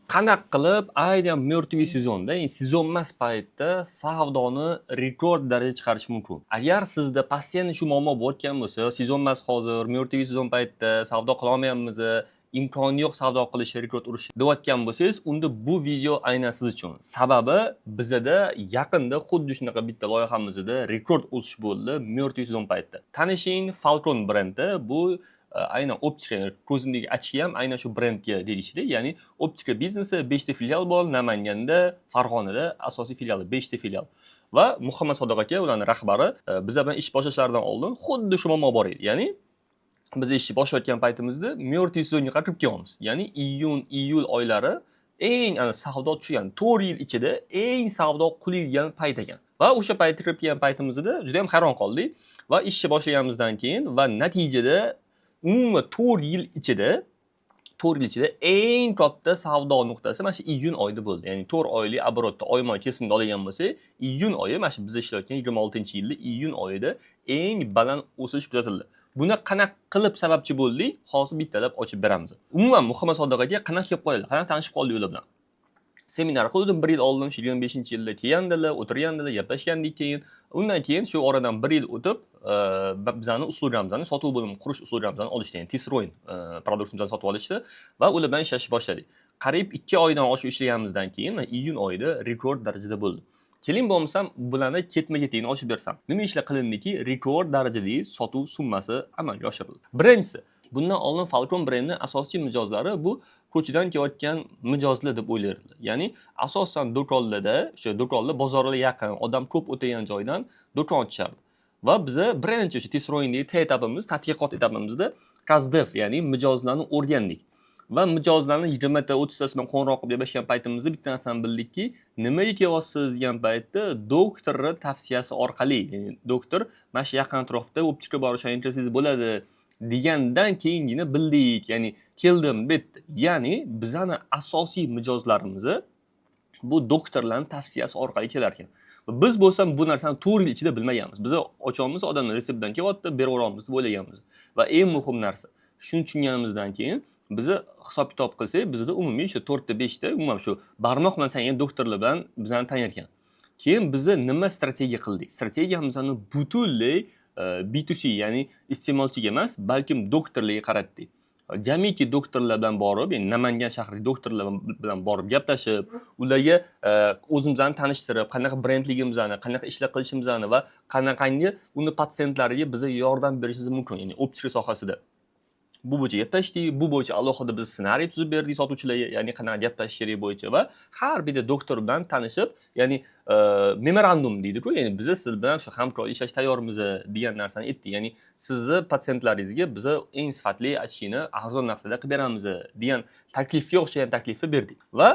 Qanaqa qilib aynan мертвый сезон da, ya'ni sezon emas paytda savdoni rekord darajaga chiqarish mumkin? Agar sizda постоянно shu muammo bo'layotgan bo'lsa, sezon emas hozir, мертвый сезон paytida savdo qilolmayapmiz, imkoni yo'q savdo qilish, rekord urish deyotgan bo'lsangiz, unda bu video aynan siz uchun. Sababi bizada yaqinda xuddi shunaqa bitta loyihamizda rekord o'sish bo'ldi мертвый сезон paytida. Tanishing, Falcon brendi. Bu aynan optika, ko'zimdagi очки ham aynan shu brendga tegishli, ya'ni optika biznesi, 5 ta filial bor Namanganda, Farg'onada asosiy filiali, 5 ta filial. Va Muhammad Sodiq aka, ularning rahbari, bizlar bilan ish boshlashlaridan oldin xuddi shu muammo bor edi. Ya'ni biz ishni boshlayotgan paytimizda мертвый сезон ga kirib kelyapmiz. Ya'ni iyun, iyul oylari eng ana savdo tushgan, 4 yil ichida eng savdo qulaygan payt ekan. Va o'sha payt kirib kelgan paytimizda juda ham hayron qoldik va ishni boshlaganimizdan keyin va natijada umuman 4 yil ichida eng katta savdo nuqtasi mana shu iyun oyida bo'ldi. Ya'ni 4 oylik оборот da oyma-oy kesimda olgan bo'lsak, iyun oyi, mana shu biz ishlayotgan 26-yilda iyun oyida eng baland o'sish kuzatildi. Buni qanaqa qilib sababchi bo'ldik? Hozir bittalab ochib beramiz. Umuman Muhammad Sodiq aka qanaqa kelib qoldi? Qanaqa tanishib qoldik ular bilan? Seminar qildim bir yil oldin, shu 25-yilda kelgandilar, o'tirgandilar, gaplashgandik keyin. Undan keyin shu oradan bir yil o'tib, bizani услуга mizni, sotuv bo'limi qurish услуга mizni olishdi. Ya'ni Tesroin продукт imizni sotib olishdi va ular bilan ishlashni boshladik. Qariyb 2 oydan oshiq ishlaganimizdan keyin iyun oyida rekord darajada bo'ldi. Keling, bo'lmasam bularni ketma-ketligini ochib bersam. Nima ishlar qilindiki, rekord darajadagi sotuv summasi amalga oshirildi? Birinchisi, bundan oldin Falcon brendi asosiy mijozlari bu ko'chadan kelayotgan mijozlar deb o'ylardilar. Ya'ni asosan do'konlarda, o'sha do'konlar bozorlar yaqin, odam ko'p o'tadigan joydan do'kon ochishardi. Va biza birinchi o'sha Tesroindagi T этап imiz, tadqiqot этап imizda кастдев, ya'ni mijozlarni o'rgandik. Va mijozlarni 20 ta, 30 tasi bilan qo'ng'iroq qilib gaplashgan paytimizda bitta narsani bildikki, nimaga kelyapsiz degan paytda doktorni tavsiyasi orqali, ya'ni doktor mana shu yaqin atrofda optika bor, o'shanga kirsangiz bo'ladi degandan keyingina bildik, ya'ni keldim bu yerda. Ya'ni bizani asosiy mijozlarimiz bu doktorlarning tavsiyasi orqali kelar ekan. Biz bo'lsam bu narsani 4 yil ichida bilmaganmiz. Biz ochyapmiz, odamlar retseptdan kelyapti, beraveramiz deb o'ylaganmiz. Va eng muhim narsa, shuni tushunganimizdan keyin biza hisob kitob qilsak, bizda umumiy shu 4 ta, 5 ta umuman shu barmoq bilan sanaygan doktorlar bilan bizani tanir ekan. Keyin biza nima strategiya qildik? Strategiyamizni butunlay B2C, ya'ni iste'molchiga emas, balkim doktorlarga qaratdik. Jamiki doktorlar bilan borib, ya'ni Namangan shahridagi doktorlar bilan borib gaplashib, ularga o'zimizni tanishtirib, qanaqa brendligimizni, qanaqa ishlar qilishimizni va qanaqangi uni patsientlariga biza yordam berishimiz mumkin, ya'ni optika sohasida. Bu bo'yicha gaplashdik, bu bo'yicha alohida biz ssenariy tuzib berdik sotuvchilarga, ya'ni qanaqa gaplashish kerak bo'yicha va har bitta doktor bilan tanishib, ya'ni memorandum deydi-ku, ya'ni biza siz bilan shu hamkorlik ishlash tayyormiz degan narsani aytdik. Ya'ni sizni patsientlaringizga biza eng sifatli очки ni arzon narxlarda qilib beramiz degan taklifga o'xshagan taklifni berdik. Va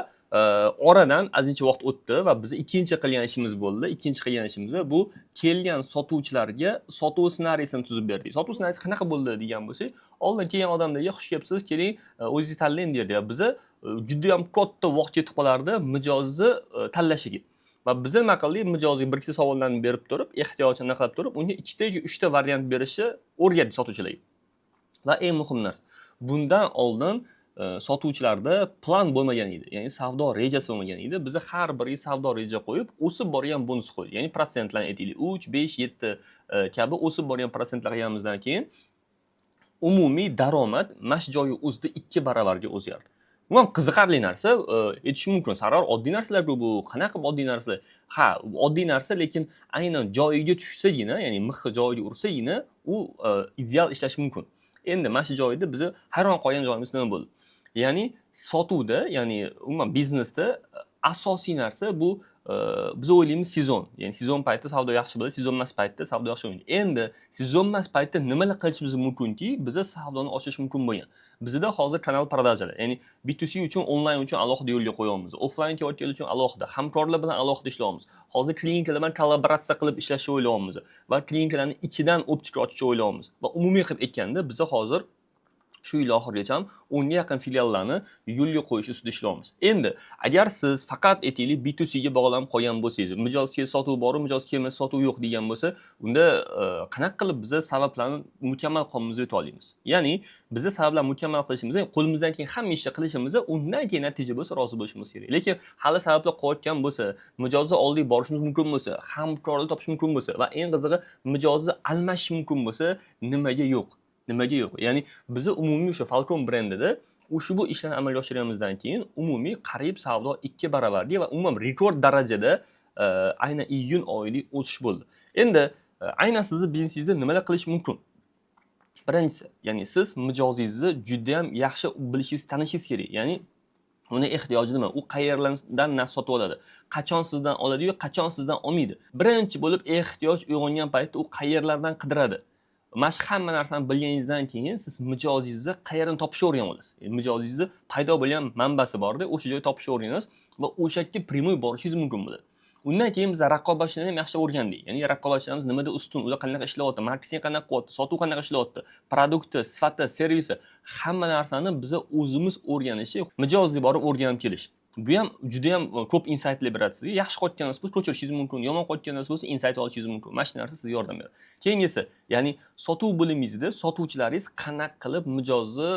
oradan ozgincha vaqt o'tdi va biz ikkinchi qilgan ishimiz bo'ldi. Ikkinchi qilgan ishimiz bu kelgan sotuvchilarga sotuv ssenariysini tuzib berdik. Sotuv ssenariysi qanaqa bo'ldi degan bo'lsak, oldin kelgan odamlarga xush kelibsiz, keling, o'zingiz tanlang derdik. Va biza juda ham katta vaqt ketib qolardi mijozni tanlashiga. Va biz nima qildik? Mijozga bir ikkita savollarni berib turib, ehtiyojini aniqlab turib, unga ikkita yoki uchta variant berishni o'rgatdik sotuvchilarga. Va eng muhim narsa, bundan oldin sotuvchilarda plan bo'lmagan edi. Ya'ni savdo rejasi bo'lmagan edi. Biz har biriga savdo reja qo'yib, o'sib borgan bonus qo'ydik. Ya'ni protsentlarni aytaylik, 3, 5, 7 kabi o'sib borgan protsentlar qilganimizdan keyin umumiy daromad mana shu joyi o'zida 2 baravarga o'zgardi. Bu ham qiziqarli narsa, aytish mumkin. Sarvar, oddiy narsalar bu, qanaqa qilib oddiy narsa? Ha, oddiy narsa, lekin aynan joyiga tushsagina, ya'ni mixi joyiga ursagina u ideal ishlashi mumkin. Endi mana shu joyda bizni hayron qolgan joyimiz nima bo'ldi? Ya'ni sotuvda, ya'ni umuman biznesda asosiy narsa bu biz o'ylaymiz sezon. Ya'ni sezon paytida savdo yaxshi bo'ladi, sezon emas paytda savdo yaxshi bo'lmaydi. Endi sezon emas paytda nimalar qilishimiz mumkinki, biza savdoni oshirish mumkin bo'lgan? Bizda hozir канал продажа lar, ya'ni B2C uchun, onlayn uchun alohida yo'lga qo'yapmiz. Offline kelayotganlar uchun alohida, hamkorlar bilan alohida ishlayapmiz. Hozir klinikalar bilan kollaboratsiya qilib ishlashni o'ylayapmiz va klinikalarni ichidan optika ochishni o'ylayapmiz. Va umumiy qilib aytganda, biza hozir Shu yil oxirigacha 10 ga yaqin filiallarni yo'lga qo'yish ustida ishlayapmiz. Endi agar siz faqat, aytaylik, B2C ga bog'lanib qolgan bo'lsangiz, mijoz kelsa sotuv boru, mijoz kelmasa sotuv yo'q degan bo'lsa, unda qanaqa qilib biza sabablarni mukammal qilganimizni o'ta olamiz? Ya'ni biza sabablarni mukammal qilishimiz, qo'limizdan kelgan hamma ishni qilishimiz, undan keyin natija bo'lsa, rozi bo'lishimiz kerak. Lekin hali sabablar qilayotgan bo'lsa, mijozni oldiga borishimiz mumkin bo'lsa, hamkorlik topish mumkin bo'lsa va eng qizig'i, mijozni almashish mumkin bo'lsa, nimaga yo'q? Nimaga yo'q? Ya'ni biza umumiy o'sha Falcon brendida ushbu ishlarni amalga oshirganimizdan keyin umumiy qariyb savdo 2 baravarga va umuman rekord darajada aynan iyun oyida o'sish bo'ldi. Endi aynan sizni biznesingizda nimalar qilish mumkin? Birinchisi, ya'ni siz mijozingizni judayam yaxshi bilishingiz, tanishingiz kerak. Ya'ni uni ehtiyoji nima, u qayerlardan narsa sotib oladi, qachon sizdan oladiyu qachon sizdan olmaydi, birinchi bo'lib ehtiyoj uyg'ongan paytda u qayerlardan qidiradi. Mana shu hamma narsani bilganingizdan keyin siz mijozingizni qayerdan topishni o'rganib olasiz. Mijozingizni paydo bo'lgan manbasi borda, o'sha joyda topishni o'rganasiz va o'sha yerga прямой borishingiz mumkin bo'ladi. Undan keyin biz raqobatchilarni ham yaxshi o'rgandik. Ya'ni raqobatchilarimiz nimada ustun, ular qanaqa ishlayapti, marketing qanaqa qilyapti, sotuv qanaqa ishlayapti, продукт i, sifati, servisi, hamma narsani biza o'zimiz o'rganishi, mijozga borib o'rganib kelish. Bu ham juda yam ko'p инсайт lar beradi sizga. Yaxshi qilayotgan narsa bo'lsa, ko'chirishingiz mumkin, yomon qilayotgan narsa bo'lsa, инсайт olishingiz mumkin. Mana shu narsa sizga yordam beradi. Keyingisi, ya'ni sotuv bo'limingizda sotuvchilaringiz qanaqa qilib mijozni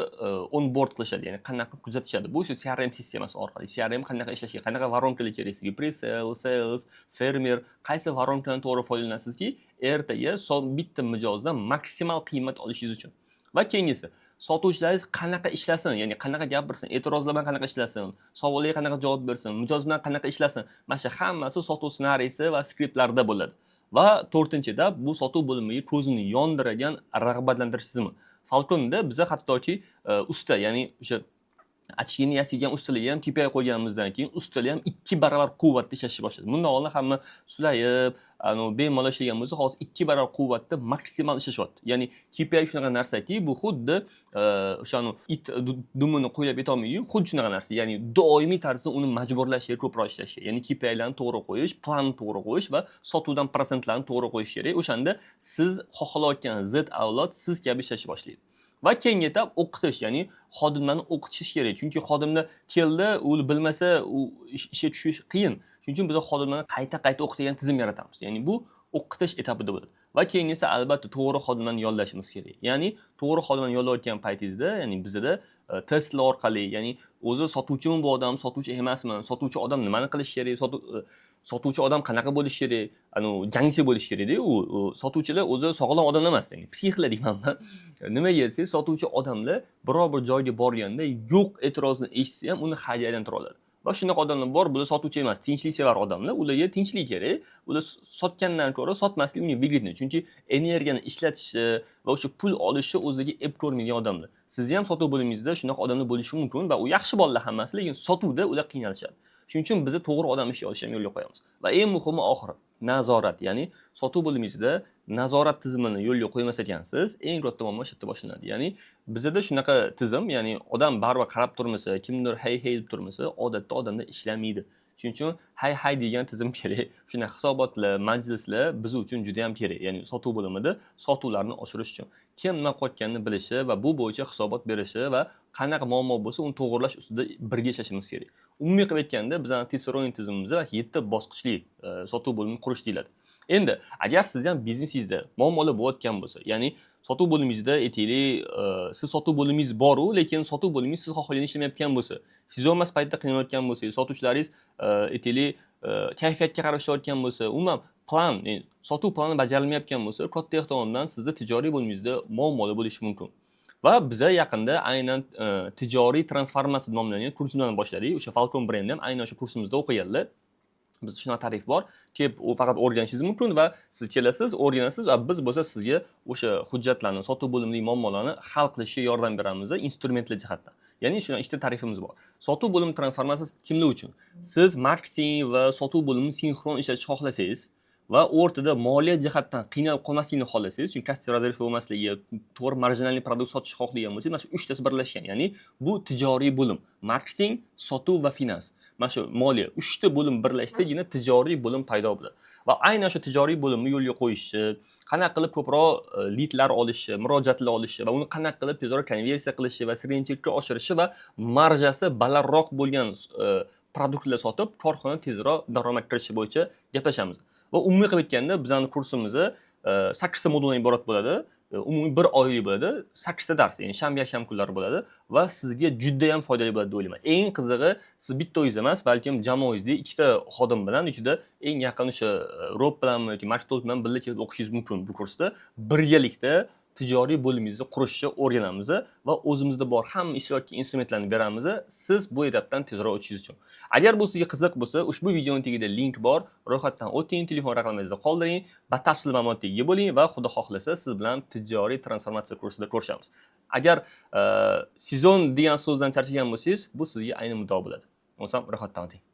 onboard qilishadi, ya'ni qanaqa qilib kuzatishadi. Bu shu CRM sistemasi orqali. CRM qanaqa ishlashi, qanaqa воронка lar kerak sizga, pre-sale, sales, fermer, qaysi воронка dan to'g'ri foydalanasizki, ertaga bitta mijozdan maksimal qiymat olishingiz uchun. Va keyingisi, sotuvchilaringiz qanaqa ishlasin, ya'ni qanaqa gapirsin, e'tirozlar bilan qanaqa ishlasin, savollarga qanaqa javob bersin, mijoz bilan qanaqa ishlasin, mana shu hammasi sotuv ssenariysi va skriptlarda bo'ladi. Va to'rtinchi этап, bu sotuv bo'limiga ko'zini yondiradigan rag'batlantirish tizimi. Falconda biza hattoki usta, ya'ni o'sha очки ni yasaygan ustalarga ham KPI qo'yganimizdan keyin ustalar ham 2 baravar quvvatda ishlashni boshladi. Bundan oldin hamma sulayib, anavi bemalol ishlagan bo'lsa, hozir 2 baravar quvvatda maksimal ishlashyapti. Ya'ni KPI shunaqa narsaki, bu xuddi o'shani it dumini qo'ylab yetolmaydiyu, xuddi shunaqa narsa. Ya'ni doimiy tarzda uni majburlash kerak ko'proq ishlashga. Ya'ni KPIlarni to'g'ri qo'yish, planni to'g'ri qo'yish va sotuvdan процент larni to'g'ri qo'yish kerak. O'shanda siz xohlayotgan Z avlod siz kabi ishlashni boshlaydi. Va keyingi этап o'qitish, ya'ni xodimlarni o'qitish kerak. Chunki xodimlar keldi, u bilmasa, u ishga tushish qiyin. Shuning uchun biz xodimlarni qayta-qayta o'qitadigan tizim yaratamiz. Ya'ni bu o'qitish этап ida bo'ladi. Va keyingisi, albatta, to'g'ri xodimlarni yollashimiz kerak. Ya'ni to'g'ri xodimlarni yollayotgan paytingizda, ya'ni bizada testlar orqali, ya'ni o'zi sotuvchimi bu odam, sotuvchi emasmi, sotuvchi odam nimani qilishi kerak, sotuvchi odam qanaqa bo'lishi kerak, anavi jangchi bo'lishi kerakda u sotuvchilar o'zi sog'lom odamlar emas, ya'ni псих lar deyman man. Nimaga desangiz, sotuvchi odamlar biror bir joyga borganda yo'q e'tirozni eshitsa ham, uni haga aylantira oladi. Va shunaqa odamlar bor, bular sotuvchi emas, tinchlik sevar odamlar. Ularga tinchlik kerak. Ular sotgandan ko'ra sotmaslik unga выгодно. Chunki energiyani ishlatishi va o'sha pul olishi o'ziga ep ko'rmaydigan odamlar. Sizni ham sotuv bo'limingizda shunaqa odamlar bo'lishi mumkin va u yaxshi bolalar hammasi, lekin sotuvda ular qiynalishadi. Shuning uchun biza to'g'ri odam ishga olishni ham yo'lga qo'yamiz. Va eng muhimi oxiri nazorat, ya'ni sotuv bo'limingizda nazorat tizimini yo'lga qo'ymas ekansiz, eng katta muammo shu yerda boshlanadi. Ya'ni bizada shunaqa tizim, ya'ni odam baribir qarab turmasa, kimdir hey hey deb turmasa, odatda odamlar ishlamaydi. Shuning uchun hay hay degan tizim kerak. Shunaqa hisobotlar, majlislar biz uchun juda ham kerak. Ya'ni sotuv bo'limida sotuvlarni oshirish uchun kim nima qilayotganini bilishi va bu bo'yicha hisobot berishi va qanaqa muammo bo'lsa, uni to'g'irlash ustida birga ishlashimiz kerak. Umumiy qilib aytganda, bizani Tesoroin tizimimizda yetti bosqichli sotuv bo'limini qurish deyiladi. Endi agar sizni ham biznesingizda muammolar bo'layotgan bo'lsa, ya'ni sotuv bo'limingizda, aytaylik, siz sotuv bo'limingiz boru, lekin sotuv bo'limingiz siz xohlagan ishlamayotgan bo'lsa, sezon emas paytda qiynalayotgan bo'lsangiz, sotuvchilaringiz, aytaylik, kayfiyatga qarab ishlayotgan bo'lsa, umuman plan, ya'ni sotuv plani bajarilmayotgan bo'lsa, katta ehtimol bilan sizni tijoriy bo'limingizda muammolar bo'lishi mumkin. Va biza yaqinda aynan tijoriy transformatsiya nomlangan kurslarni boshladik. O'sha Falcon brendi ham aynan o'sha kursimizda o'qiganlar. Bizda shunaqa tarif bor. Kelib u faqat o'rganishingiz mumkin va siz kelasiz, o'rganasiz va biz bo'lsa sizga o'sha hujjatlarni, sotuv bo'limidagi muammolarni hal qilishga yordam beramiz instrumentlar jihatdan. Ya'ni shuna ikkita tarifimiz bor. Sotuv bo'limi transformatsiyasi kimlar uchun? Siz marketing va sotuv bo'limini sinxron ishlatishni xohlasangiz Va o'rtada moliya jihatdan qiynalib qolmaslikni xohlasangiz, chunki кассовый разрыв bo'lmasligi, to'g'ri маржинальный продукт sotishni xohlagan bo'lsangiz, mana shu uchtasi birlashgan. Ya'ni bu tijoriy bo'lim: marketing, sotuv va finans. Mana shu moliya, uchta bo'lim birlashsagina tijoriy bo'lim paydo bo'ladi. Va aynan shu tijoriy bo'limni yo'lga qo'yishni, qanaqa qilib ko'proq lidlar olishi, murojaatlar olishi va uni qanaqa qilib tezroq konversiya qilishi va средний чек ka oshirishi va marjasi balandroq bo'lgan продукт lar sotib, korxona tezroq daromad kirishi bo'yicha gaplashamiz. Va umumiy qilib aytganda, bizani kursimiz sakkizta moduldan iborat bo'ladi. Umumiy bir oylik bo'ladi, sakkizta dars, ya'ni shanba, yakshanba kunlari bo'ladi va sizga judayam foydali bo'ladi deb o'ylayman. Eng qizig'i, siz bitta o'zingiz emas, balkim jamoangizda ikkita xodim bilan yokida eng yaqin o'sha РОП bilanmi yoki marketolog bilan birga kelib o'qishingiz mumkin. Bu kursda birgalikda tijoriy bo'limingizni qurishni o'rganamiz va o'zimizda bor hamma ishlayotgan instrumentlarni beramiz, siz bu etapdan tezroq o'tishingiz uchun. Agar bu sizga qiziq bo'lsa, ushbu videoni tagida link bor, ro'yxatdan o'ting, telefon raqamingizni qoldiring, batafsil ma'lumotga ega bo'ling va xudo xohlasa, siz bilan tijoriy transformatsiya kursida ko'rishamiz. Agar sezon degan so'zdan charchagan bo'lsangiz, bu sizga ayni muddao bo'ladi. Bo'lmasam, ro'yxatdan o'ting.